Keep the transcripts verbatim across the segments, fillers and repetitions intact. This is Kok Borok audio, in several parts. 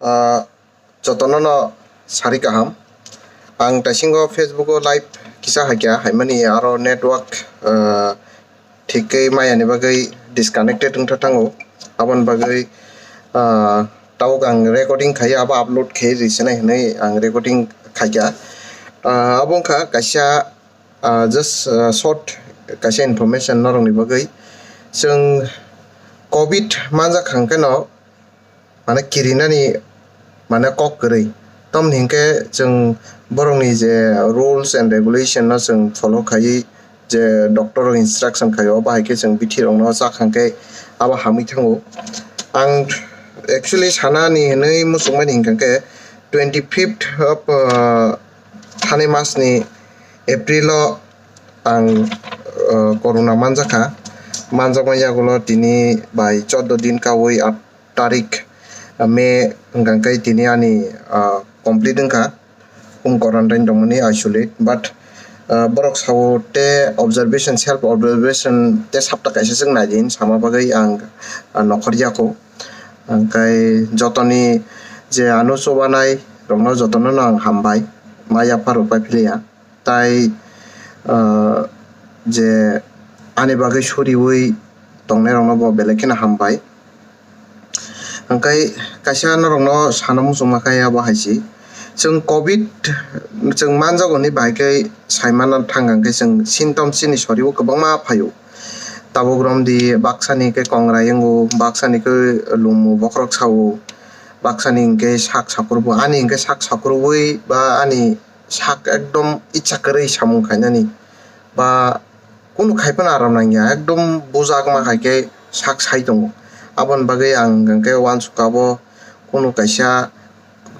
Ah, jotono no sari kaham. Ang taisingo Facebook o live kisa haikha, haimani aro network, ah, thik khe maya ni bagwi disconnected wngtha thango. Aboni bagwi, ah, tabuk ang recording khai, abo upload khai ri sinai hinwi ang recording khaikha. Ah, abo wngkha kaisa, ah, just, ah, short kaisa information norokni bagwi. Chwng covid manjak hangkhe no, mane kirinani mane kok kwrwi. Tamni hinkhe chwng borokni je rules and regulation no chwng follow khaiwi je doctor rok instruction khaio, bahai khe chwng bithi rokno chak hangkhe abo hamwi thango. Ang actually sanani hinwi muchungmani hinkhe twenty fifth of, uh, thani masni April o ang, uh, corona manjakha. Manjakma yagulo tini bai chordo din kawi tarik, ah, May hwnkha khe tini ani, ah, complete wngkha home quarantine tongmani isolate, but, ah, borok sao te observation, self observation te sapta kaisa chwng nai di sama bagwi ang, ah, nokhor yaku. Hwnkhe jotoni je ano chubanai rokno jotono no ang hambai, ma yapha rok pai philia. Tai, ah, je ani bagwi suriwi tongnai rokno bo belai kheno hambai. Hwnkhe kaisa norokno sana muchungma khe abo hai se. Chwng covid chwng manjago hinwi bahai khe sai manna thang hwnkhe chwng symptom chini sori o kwbangma phaio. Tabuk romdi baksani khe kongrai wngo, baksani khe lumu bokhorok sao, baksani hinkhe sak sakurbo, ani hinkhe sak sakurwi ba ani sak ekdom icha kwrwi samung khainani ba kunu khai phano aram nangya, ekdom bujakma hai khe sak sai tongo. Aboni bagwi ang hwnkhe uansukha bo kunu kaisa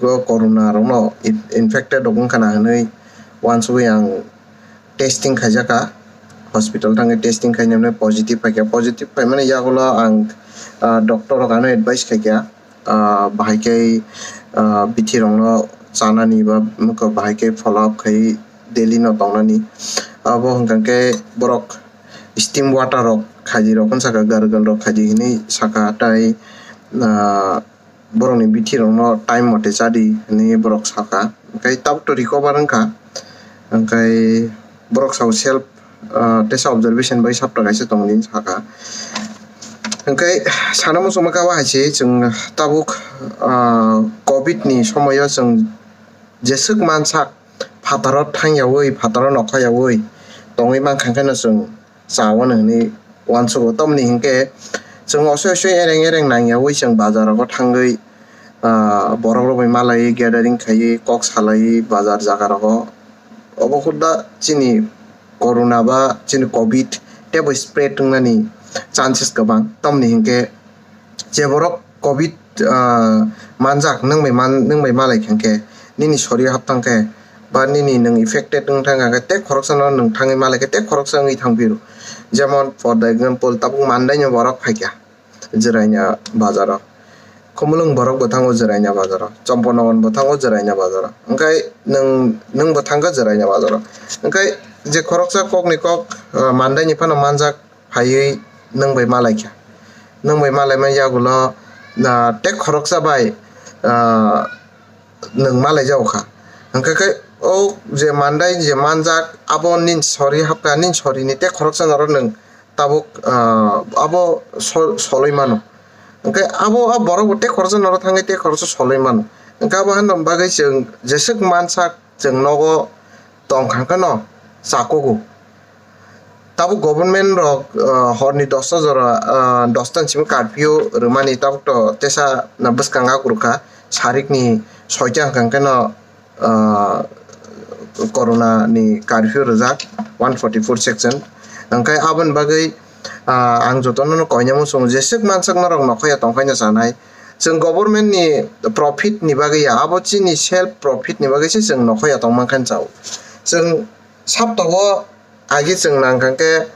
o corona rokno in-, infected rok wngkha na hinwi uansugwi ang testing khaijakha, hospital thangwi testing khainai positive phaikha, positive phaimani yagulo ang, ah, doctor rok ano advice khaikha, ah, bahai khe, ah, bithi rokno chanani ba bahai khe follow up khai daily no tongnani. Abo hwnkha khe borok steam water rok khaidi rok hwn saka, gargle rok khaidi hinwi saka, tai, ah, borokni bithi rokno time mote chadi hinwi borok saka. Hwnkhe tabuk to recover wngkha, hwnkhe borok sao self, ah, tesa observation bai sapta kaisa tongdi saka. Hwnkhe sana muchungma khe abo hai se chwng tabuk, ah, covid ni somoio chwng jeswk mansak phataro thangyawi, phataro nokhoyawi tongwi mankha kheno chwng chao hwnwi uansugo. Tamni hinkhe chwng osoi osoi ereng ereng nangyawi chwng bazar rogo thangwi, ah, borok rok bai malaiwi gathering khaiwi kok salaiwi bazar jaga rogo. Obo hwnba chini corona ba chini covid teibo spread wngnani chances kwbang. Tamni hinkhe je borok covid, ah, manjak, nwng bai man-, nwng bai malai kha khe, nini sorio hap thang khe, ba nini nwng affected wng thang kha khe, tei khoroksa no nwng thangwi malai khe, tei khoroksa wngwi thang phiro. Jemon, for the example, tabuk Mandai ni borok phai kha Jwraina bazaro, Khumulwng borok bo thango Jwraina bazaro, Champanagar bo thango Jwraina bazaro, hwnkhe nwng, nwng bo thang kha Jwraina bazaro. Hwnkhe je khoroksa kok ni kok, ah, Mandai ni phano manjak, phaiwi nwng bai malai kha. Nwng bai malaima yagulo, ah, tei khoroksa bai, ah, nwng malai jago kha. Hwnkhe khe o je Mandai je manjak, abo nini sori hapkha, nini sori ni tei khoroksa norok nwng tabuk, ah, abo sol-, solwi mano. Hwnkhe abo a borok bo tei khoroksa norok thangwi tei khoroksa solwi mano. Hwnkhe abo hano bagwi chwng jeswk mansak chwng nogo tong kha kheno chakugo. Tabuk government rok, ah, horni dosta jora, ah, dosta ni simi curfew rwmani tabuk to tesa na bwskang akurukha, sarikni soita hwnkha kheno, ah, corona ni curfew rwjak one forty four section. Hwnkhe aboni bagwi, ah, ang jotono no koinai muchungo jeswk mansak norok nokhoya tongkhaino chanai. Chwng government ni profit ni bagwi ya, abo chini self profit ni bagwi se chwng nokhoya tongmankha chao. Chwng sapta o agi chwng nangkha khe,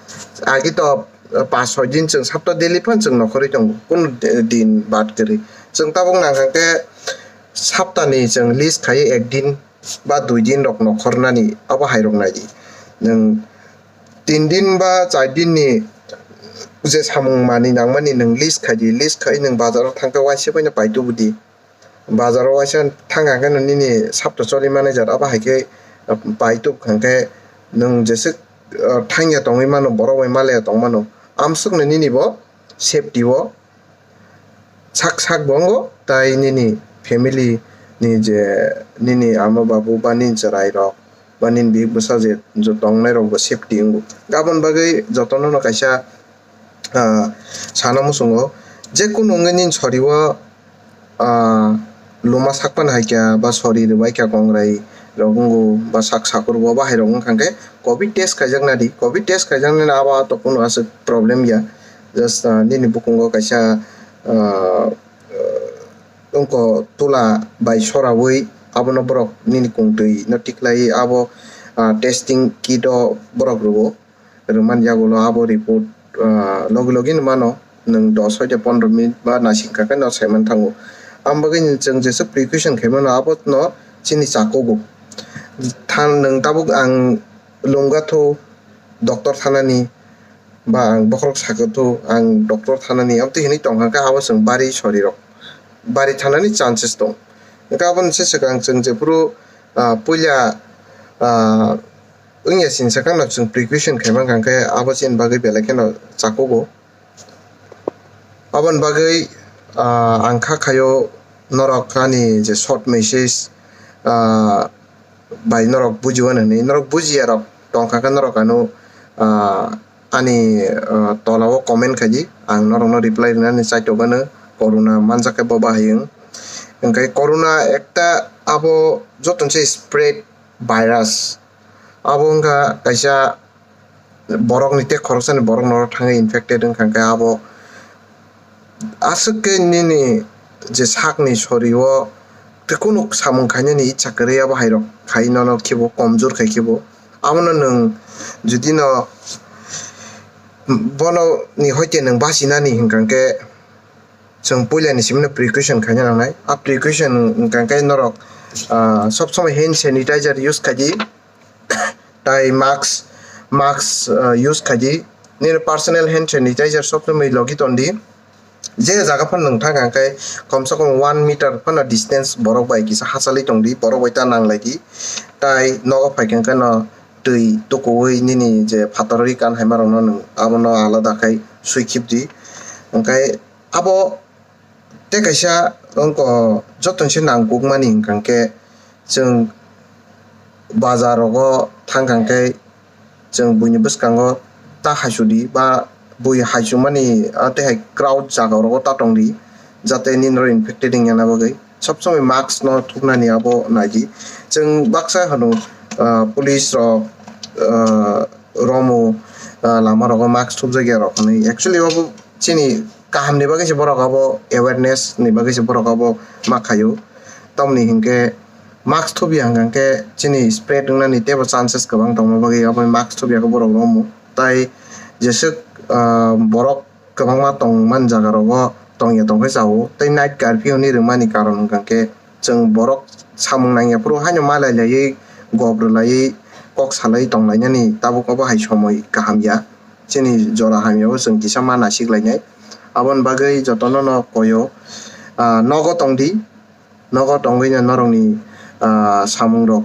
agi to, eh, paanch soi din chwng sapta daily phano chwng nokhorwi tongo, kunu di-, din bad kwrwi. Chwng tabuk nangkha khe saptani chwng list khai ek din ba dui din rok nokhornani abo hai rok nai di. Nwng tin din ba char din ni je samung manwi nangmani nwng list khai di, list khai nwng bazar o thang khe uaisa bai no pai tubu di. bazar o waisa thang kha khe no nini sapta choli manai jat abo hai khe, ah, pai tuk kha khe nwng jeswk, ah, thangya tongwi mano, borok bai malaya tong mano, amswkno nini bo safety o sak sak bo wngo, tai nini family ni je nini ama babu ba nini chwrai rok ba nini bihik bwsa je, je tongnai rok bo safety wngo. Aboni bagwi jotono no kaisa, ah, sana muchungo, je kunu wngwi nini sori o, ah, luma sak phano hai kha ba sori rwbai kha kongrai rok wngo ba sak sakur bo bahai rok wngkha khe covid test khaijak nadi, covid test khaijaknani abo to kunu aswk problem ya, just, ah, nini bukungo kaisa, ah, wngko tula bai soraui abono borok nini kungtwi no tiklai abo, ah, testing kit o borok rwo, rwmani yagulo abo report, ah, logi logi no mano, nwng dos hoite pondro minute ba naising kha khe no saiman thango. Amo bagwi chwng jesa precaution khai mano abo no chini chakugo. Than nwng tabuk ang lungga thu doctor thanani, ba ang bokhorok sakha thu ang doctor thanani, amtwi hinwi tongkha khe abo chwng bari sori rok bari thanani chances tong. Hwnkhe aboni se swkang chwng jephuru, ah, puila, ah, wngya sini swkang no chwng precaution khai mankha khe abo chini bagwi belai kheno chakugo. Aboni bagwi, ah, ang kha khaio norok ani je short message, ah, bai norok bujiwano hinwi, norok bujiya rok tongkha khe norok ano, ah, ani, ah, tola o comment khaidi, ang norokno reply rwnani chaitokgano. Corona manjak khe bo bahai wng. Hwnkhe corona ekta abo jotono se spread virus, abo wngkha kaisa borokni tei khoroksani borok norok thangwi infected wngkha khe abo aswk khe nini je sakni sori o tei kunu samung khainani icha kwrwi abo hai rok khai nono khibo komjor khai khibo. Abono nwng jodi no bono ni hoite nwng bachinani hwnkha khe chwng puila ni simi no precaution khaina nangnai. A precaution hwnkha khe norok, ah, sob somoi hand sanitizer use khaidi. Tai mask, mask, uh, use khaidi. Nini personal hand sanitizer sob somoi logi tondi. Je jaga phano nwng thang kha khe komse kom one meter phano distance borok bai kisa hachalwi tongdi, borok bai ta nanglaidi. Tai nogo phai kha khe no twi tukuwi nini je phatarwi kan hai ma rokno nwng abono alada khai sui khibdi. Hwnkhe abo tei kaisa wngkha jotono se nangkukmani hwnkha khe chwng bazar rogo thang kha khe chwng buini bwskango ta haisudi ba bui haisumani, ah, tei hai crowd jaga rogo ta tongdi, jate nini oro infected wngya na bagwi. Sob somoi mask no thupnani abo naidi. Chwng baksa hwno, ah, police rok, ah, romo, ah, lama rogo mask thupjakya rok hinwi. Actually obo chini kaham ni bagwi se borok abo awareness ni bagwi se borok abo ma khaio. Tamoni hinkhe mask thupya hwnkha khe chini spread wngnani teibo chances kwbang tongma bagwi abo mask thupya khe borok romo. Tai jeswk, ah, borok kwbangma tongmani jaga rogo tongya tongkhe chao. Tei night curfew hinwi rwmani karon hwnkha khe chwng borok samung nangya phuru haino malai laiwi gop rwlaiwi kok salai tonglainani tabuk obo hai somoi kaham ya. Chini jora hamya o chwng kisa ma naisik lainai. Aboni bagwi jotono no koyo, ah, nogo tongdi, nogo tongwi no norokni, ah, samung rok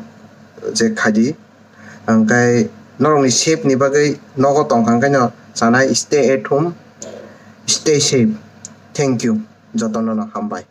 je khaidi. Hwnkhe norokni safe ni bagwi nogo tongkha hwnkhe no sanai stay at home, stay safe. Thank you. Jotono no hambai.